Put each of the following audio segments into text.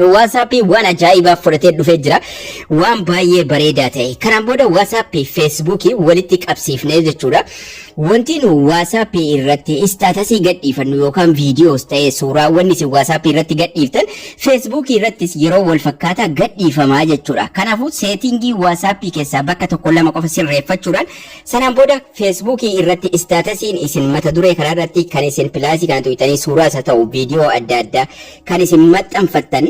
WhatsAppii waan ajaa'ibaa fudhatee dhufee jira. Waan baay'ee bareedaa ta'e. Kanaan booda WhatsAppii Facebookii walitti qabsiifnee jechuudha. Wanti nu WhatsAppii irratti statusii gadhiifannu yookaan viidiyoos ta'e, suuraawwan isin WhatsAppii irratti gadhiiftan Facebookii irrattis yeroo wal fakkaataa gadhiifamaa jechuudha. Kanaafuu settingii WhatsAppii keessaa bakka tokko lama qofa sirreeffachuudhaan sanaan booda Facebookii irratti statusiin isin mata duree kana irratti kan isin plusii kana tuqxanii suuraas haa ta'u viidiyoo adda addaa kan isin maxxanfattan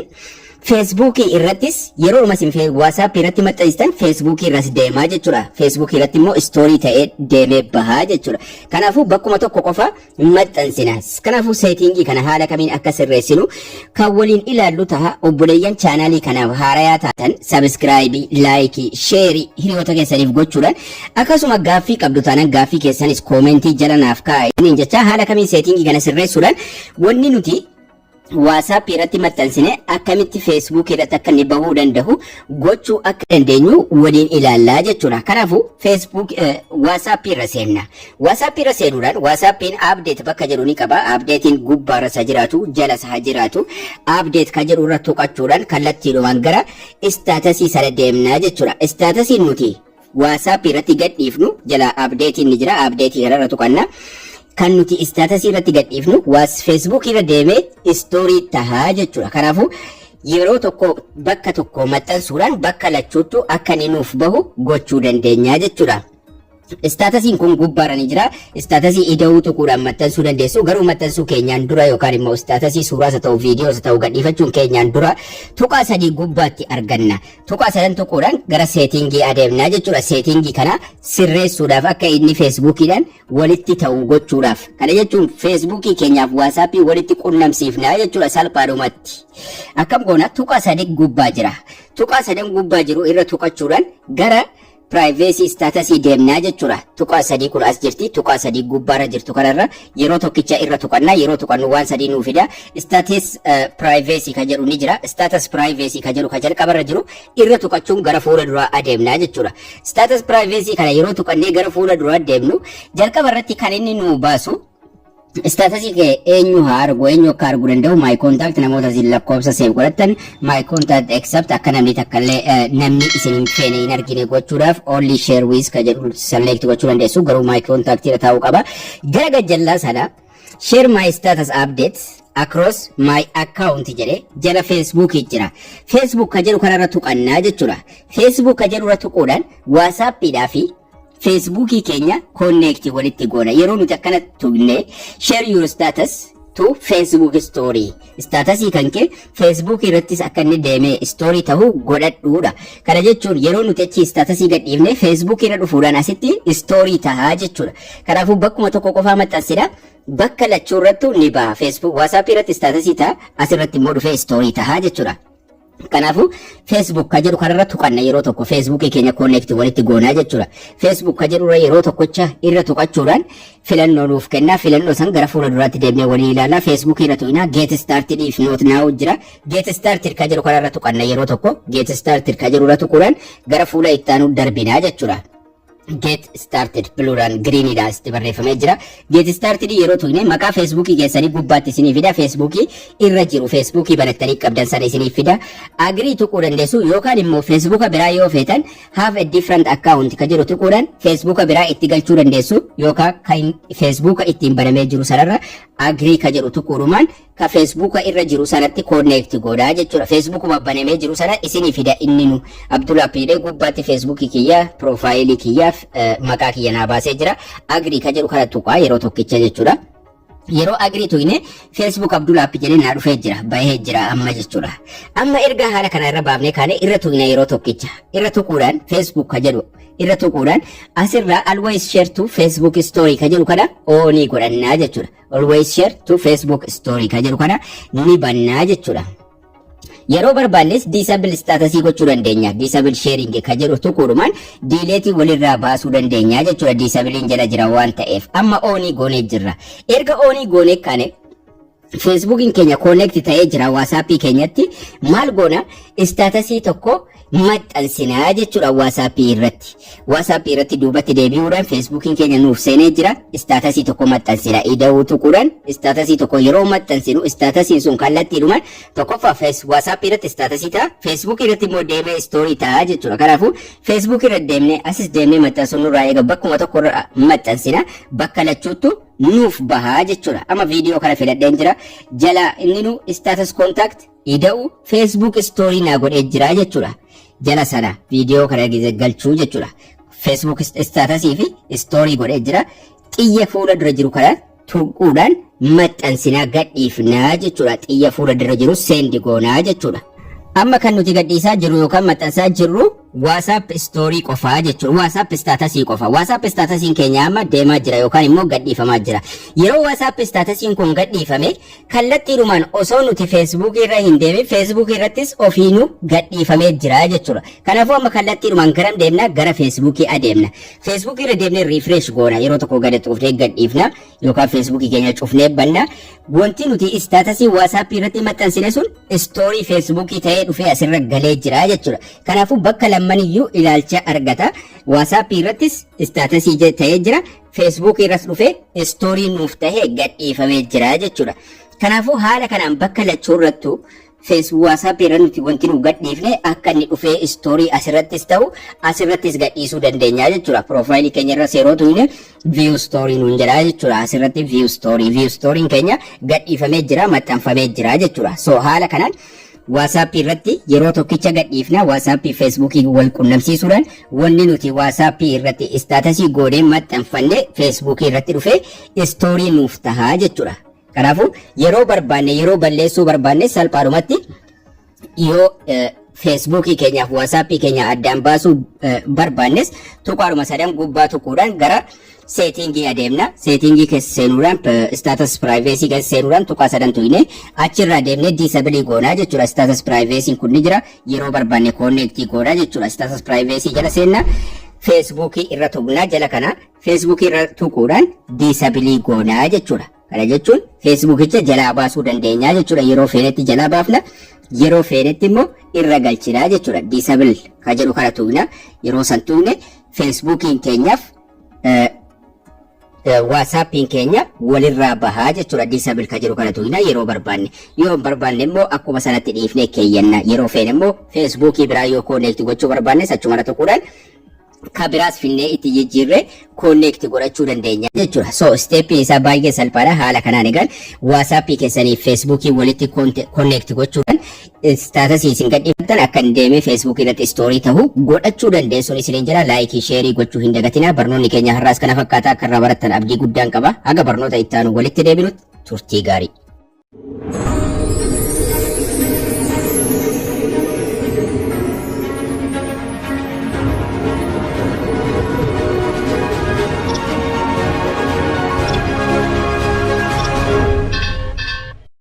Facebookii irrattis yeroo dhuma isin WhatsAppii irratti maxxansitan Facebookii irras deemaa jechuudha. Facebookii irratti immoo story ta'ee deemee bahaa jechuudha. Kanaafuu bakkuma tokko qofa maxxansina. Kanaafuu settingii kana haala kamiin akka sirreessinu kan waliin ilaallu taha. Obboleeyyan channelii kanaaf haarayaa taatan subscribe, like, share hiriyoota keessaniif gochuudhaan, akkasuma gaaffii qabdu taanaan gaaffii keessanis commentii jala naaf kaa'aa jecha, haala kamiin settingii kana sirreessuudhaan wanni nuti WhatsApp irratti maxxansine akkamitti Facebook irratti akka inni bahuu danda'u gochuu akka dandeenyu waliin ilaallaa jechuudha. Kanaafuu Facebook WhatsApp irra seenna. WhatsApp irra seenuudhaan WhatsAppiin update bakka jedhu ni qaba. Updatein gubbaarra isa jiraatu, jala isa jiraatu, update ka jedhu irra tuqachuudhaan kallattiidhumaan gara statusii sana deemnaa jechuudha. Statusiin nuti WhatsApp irratti gadhiifnu jala updatein ni jira. Update kanarra tuqanna. Kan nuti statusii irratti gadhiifnu waas Facebook irra deemee story tahaa jechuudha. Kanaafuu yeroo tokko bakka tokko maxxansuudhaan bakka lachuuttu akka inni nuuf bahu gochuu dandeenya jechuudha. Statusiin kun gubbaarra ni jira. Statusii ida'uu tuquudhaan maxxansuu dandeessu. Garuu maxxansuu keenyaan dura yookaan immoo statusii suuraas haa ta'u viidiyoos haa ta'u gadhiifachuun keenyaan dura tuqaa sadii gubbaatti arganna. Tuqaa sadan tuquudhaan gara settingii adeemnaa jechuudha. Settingii kana sirreessuudhaaf, akka inni Facebookiidhaan walitti ta'u gochuudhaaf. Kana jechuun Facebookii keenyaaf WhatsAppii walitti qunnamsiifnaa jechuudha salphaadhumatti. Akkam goona? Tuqaa sadii gubbaa jira. Tuqaa sadan gubbaa jiru irra tuqachuudhaan gara privacy statusii deemnaa jechuudha. Tuqaa sadii kun as jirti. Tuqaa sadii gubbaarra jirtu kanarra yeroo tokkicha irra tuqannaa. Yeroo tuqannu waan sadii nuu fida. Status privacy ka jedhu ni jira. Status privacy ka jedhu ka jalqabarra jiru irra tuqachuun gara fuula duraa adeemnaa jechuudha. Status privacy kana yeroo tuqannee gara fuula duraa deemnu, jalqaba irratti kan inni nuu baasu statusii kee eenyu haa argu, eenyu akka arguu danda'u, my contact, namoota isin lakkoofsa save godhattan, my contact except, akka namni takkallee namni isin hin feene hin argine gochuudhaaf, only share with ka jedhu select gochuu dandeessu, garuu my contact irra taa'uu qaba. Gara gajjallaa sana "Share my status updates across my account" jedhe jala Facebook jira. Facebook ka jedhu kanarra tuqannaa jechuudha. Facebook ka jedhu irra tuquudhaan WhatsAppiidhaa fi Facebookii keenya connect walitti goona. Yeroo nuti akkana tuqne, "Share your status to Facebook story." Statusii kan kee Facebook irrattis akka inni deemee story ta'uu godhadhuudha. Kana jechuun yeroo nuti achi statusii gadhiifne Facebook irra dhufuudhaan asitti story tahaa jechuudha. Kanaafuu bakkuma tokko qofaa maxxansina. Bakka lachuu irrattu ni baha. Facebook WhatsApp irratti statusii ta'a, asirratti immoo dhufee story tahaa jechuudha. Kanaafuu Facebook ka jedhu kanarra tuqanna, yeroo tokko Facebookii keenya connect walitti goonaa jechuudha. Facebook ka jedhu irra yeroo tokkocha irra tuqachuudhaan filannoo nuuf kennaa. Filannoo san gara fuula duraatti deemnee walii ilaalla. Facebook irra tuqnaa, get started if not now jira. Get started ka jedhu kanarra tuqanna yeroo tokko. Get started ka jedhu irra tuquudhaan gara fuula itti aanu darbinaa jechuudha. Get started bluedhaan greeniidhaan asitti barreeffamee jira. Get started yeroo tuqne maqaa Facebookii keessanii gubbaatti isinii fida. Facebookii irra jiru, Facebookii banattanii qabdan sana isinii fida. Agree tuquu dandeessu yookaan immoo Facebooka biraa yoo feetan "Have a different account" ka jedhu tuquudhaan Facebooka biraa itti galchuu dandeessu, yookaan kan Facebooka ittiin banamee jiru sanarra agree ka jedhu tuquudhumaan ka Facebooka irra jiru sanatti connect godhaa jechuudha. Facebookuma banamee jiru sana isinii fida. Inni nu Abdul Appiidhee gubbaatti Facebookii kiyya, profileii kiyyaaf maqaa kiyya naa baasee jira. Agree ka jedhu kana tuqaa yeroo tokkicha jechuudha. Yeroo agree tuqne Facebook Abdul App jedhee naa dhufee jira, bahee jira amma jechuudha. Amma erga haala kana irra baafnee kaane, irra tuqne yeroo tokkicha. Irra tuquudhaan, Facebook ka jedhu irra tuquudhaan, asirraa "Always share to Facebook story" ka jedhu kana onii godhannaa jechuudha. "Always share to Facebook story" ka jedhu kana ni bannaa jechuudha. Yeroo barbaannes disable statusii gochuu dandeenya. Disable sharing ka jedhu tuquudhumaan deleteii walirraa baasuu dandeenya jechuudha. Disableiin jala jira waan ta'eef. Amma onii goonee jirra. Erga onii goonee kaane Feesbuukiin keenya connect ta'ee jira WhatsAppii keenyatti. Maal goona? Statusii tokko maxxansinaa jechuudha WhatsAppii irratti. WhatsAppii irratti duubatti deebi'uudhaan Feesbuukiin keenya nuuf seenee jira. Statusii tokko maxxansina. Ida'uu tuquudhaan statusii tokko yeroo maxxansinu, statusiin sun kallattiidhumaan tokkoffaa WhatsAppii irratti statusii ta'a. Feesbuukii irratti immoo deemee story ta'a jechuudha. Kanaafuu Feesbuukii irra deemnee, asis deemnee maxxansuun nurraa eega. Bakkuma tokko irra maxxansina, bakka lachuuttu nuuf bahaa jechuudha. Amma viidiyoo kana filadheen jira. Jala inni nu status contact ida'u Facebook story naa godhee jira jechuudha. Jala sana viidiyoo kana galchuu jechuudha. Facebook statusii fi story godhee jira. Xiyya fuula dura jiru kana tuquudhaan maxxansinaa, gadhiifnaa jechuudha. Xiyya fuula dura jiru send goonaa jechuudha. Amma kan nuti gadhiisaa jirru yookaan maxxansaa jirru WhatsApp story qofaa jechuudha. WhatsApp statusii qofa. WhatsApp statusiin keenya amma deemaa jira yookaan immoo gadhiifamaa jira. Yeroo WhatsApp statusiin kun gadhiifame, kallattiidhumaan osoo nuti Facebook irra hin deemin Facebook irrattis ofiinuu gadhiifamee jira jechuudha. Kanaafuu amma kallattiidhumaan garam deemna? Gara Facebookii adeemna. Facebook irra deemnee refresh goona. Yeroo tokko gadi tuqnee gadhiifna yookaan Facebookii keenya cufnee banna. Wanti nuti statusii WhatsApp irratti maxxansine sun story Facebookii ta'ee dhufee asirra galee jira jechuudha. Kanaafuu bakka lammaniyyuu ilaalcha argata. WhatsApp irrattis statusii ta'ee jira. Facebook irras dhufee story nuuf ta'ee gadhiifamee jira jechuudha. Kanaafuu haala kanaan bakka lachuu irrattuu Facebook WhatsApp irra nuti wanti nu gadhiifne akka inni dhufee story asirrattis ta'u, asirrattis gadhiisuu dandeenya jechuudha. Profileii keenya irra yeroo tuqne view story nuun jedha jechuudha. Asirratti view story, view storyin keenya gadhiifamee jira, maxxanfamee jira jechuudha. So haala kanaan WhatsApp irratti yeroo tokkicha gadhiifna. WhatsApp Facebookii wal qunnamsiisuudhaan wanni nuti WhatsApp irratti statusii goonee maxxanfanne Facebookii irratti dhufee story nuuf tahaa jechuudha. Kanaafuu yeroo barbaanne, yeroo balleessuu barbaanne, salphaadhumatti yoo Facebookii keenyaaf WhatsAppii keenya addaan baasuu barbaannes, tuqaadhuma sadan gubbaa tuquudhaan gara settingii adeemna. Settingii keessa seenuudhaan, status privacy keessa seenuudhaan, tuqaa sadan tuqne achirraa deemnee disable goonaa jechuudha. Status privacyn kun ni jira. Yeroo barbaanne connectii goonaa jechuudha. Status privacy jala seenna. Facebookii irra tuqnaa. Jala kana Facebookii irra tuquudhaan disable goonaa jechuudha. Kana jechuun Facebookicha jalaa baasuu dandeenya jechuudha. Yeroo feenetti jalaa baafna. Yeroo feenetti immoo irra galchinaa jechuudha. Disable ka jedhu kana tuqna. Yeroo san tuqne Facebookiin keenyaaf WhatsAppiin keenya walirraa bahaa jechuudha. Disable ka jedhu kana tuqna yeroo barbaanne. Yoo hin barbaanne immoo akkuma sanatti dhiifnee keeyyanna. Yeroo feene immoo Facebookii biraa yoo connect gochuu barbaannes, achumara tuquudhaan ka biraas finnee itti jijjiirree connect godhachuu dandeenya jechuudha. So steppiin isaa baay'ee salphaadha. Haala kanaan egaan WhatsAppii keessanii Facebookii walitti connect gochuudhaan statusii isin gadhiifatan akka hin deemee Facebookii irratti story ta'uu godhachuu dandeessuun isiniin jira. Likeii, shareii gochuu hin dagatinaa. Barnoonni keenya har'aas kana fakkaata. Akka irraa barattan abdii guddaan qaba. Haga barnoota itti aanu walitti deebinutti turtii gaarii.